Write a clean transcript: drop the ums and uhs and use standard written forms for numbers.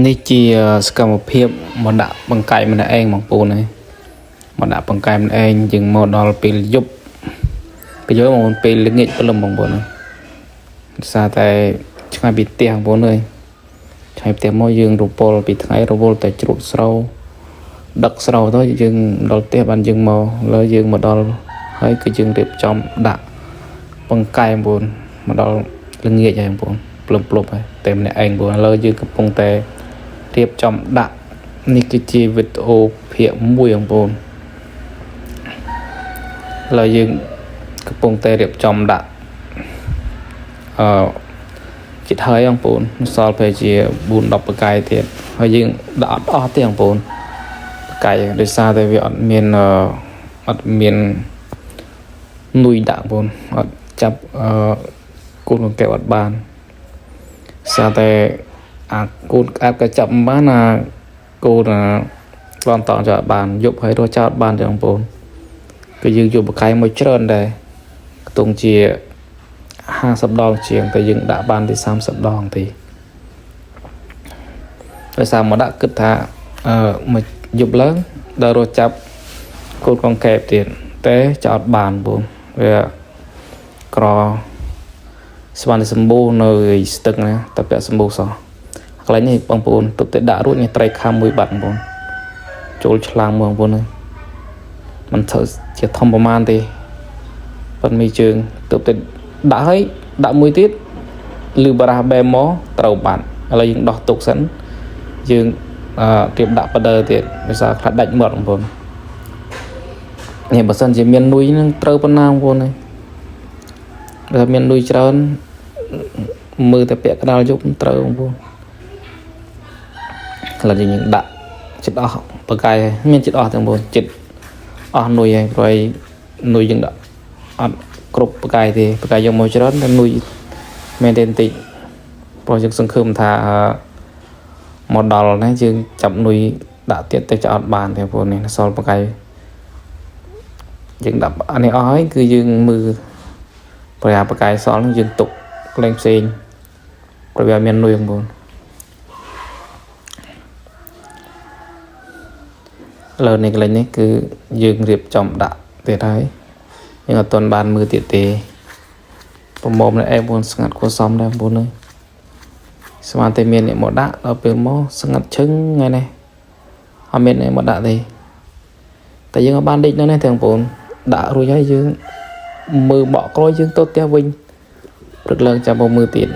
នេះជាសកម្មភាពមកដាក់បង្កែម្នាក់ឯងបងប្អូនហើយមកដាក់បង្កែម្នាក់ឯងយើងមកដល់ពេលយប់ពេលយប់បងប្អូនពេលល្ងាចព្រលឹមបងប្អូនហើយដោយសារតែឆ្ងាយពីផ្ទះបងប្អូនអើយឆ្ងាយផ្ទះមកយើងរវល់ពីថ្ងៃរវល់តែជ្រូតស្រូវដឹកស្រូវទៅយើងដល់ផ្ទះបានយើងមកលើយើងមកដល់ហើយគឺយើងរៀបចំដាក់បង្កែបងប្អូនមកដល់ល្ងាចហើយបងប្អូនព្រលឹមព្រលប់ហើយតែម្នាក់ឯងបងប្អូនឥឡូវយើងកំពុងតែ រៀបចំដាក់នេះគឺជាវីដេអូភាគ1បងប្អូនឥឡូវយើងកំពុងតែរៀបចំដាក់អឺចិត្តហើយបងប្អូនសល់ប្រហែលជា4 10បកាយទៀតហើយយើងដាក់អត់អស់ទេបងប្អូនបកាយដោយសារតែវាអត់មានអឺអត់មាននុយដាក់បងប្អូនអត់ចាប់អឺកូនកង្កែបអត់បានសារតែអាកូនក្អាបក៏ចាប់មិនបានអាកូនអាឡនតង់ចោលបានយប់ហើយរស់ចោលបានទេបងប្អូនគឺយើងយកបកាយមកច្រើនដែរខ្ទង់ជា50ដងជាងតែយើងដាក់បានទី30ដងទេដោយសារមកដាក់គិតថាអឺមកយប់ឡើងដល់រស់ចាប់កូនកង្កែបទៀតតែចោតបានបងប្អូនវាក្រស្មានតែសម្បូរនៅស្ទឹងណាតែពាក់សម្បូរសោះកន្លែងនេះបងប្អូនទុកតែដាក់រួចនេះត្រីខាំមួយបាត់បងប្អូនចូលឆ្លាំងមកបងប្អូនអើយមិនធ្វើជាធំប្រមាណទេប៉ុន្តែមានជើងទុកតែដាក់ហើយដាក់មួយទៀតឬបារះបែមកត្រូវបាត់ឥឡូវយើងដោះទុកសិនយើងអឺរៀបដាក់បដើទៀតដោយសារខ្លះដាច់មាត់បងប្អូននេះបើសិនជាមាននុយនឹងត្រូវប៉ុណ្ណាបងប្អូនអើយបើថាមាននុយច្រើនមើលតែពាក់កណ្ដាលយប់ត្រូវបងប្អូនឥឡូវយើងដាក់ចិត្តអស់បកាយមានចិត្តអស់ទាំងបងប្អូនចិត្តអស់នុយហើយព្រោះឯនុយយើងដាក់អត់គ្រប់បកាយទេបកាយយកមកច្រើនតែនុយមែនទេបន្តិចព្រោះយើងសង្ឃឹមថាមកដល់ណាយើងចាប់នុយដាក់ទៀតតែจะអត់បានទេបងប្អូននេះសល់បកាយយើងដាក់អានេះអស់ហើយគឺយើងមើលប្រយ៉ាបកាយសល់នឹងយើងទុកកន្លែងផ្សេងព្រោះវាមាននុយបងប្អូនឥឡូវនេះកន្លែងនេះគឺយើងរៀបចំដាក់ទៀតហើយយើងអត់ទាន់បានមើលទៀតទេប្រមុំនេះឯងបងប្អូនស្ងាត់គួរសមដែរបងប្អូនអើយស្មានតែមានអ្នកមកដាក់ដល់ពេលមកស្ងាត់ឈឹងថ្ងៃនេះអត់មានអ្នកមកដាក់ទេតែយើងអត់បានដេកនៅនេះទេបងប្អូនដាក់រួចហើយយើងមើលបកក្រោយយើងទៅផ្ទះវិញព្រឹកឡើងចាំមកមើលទៀត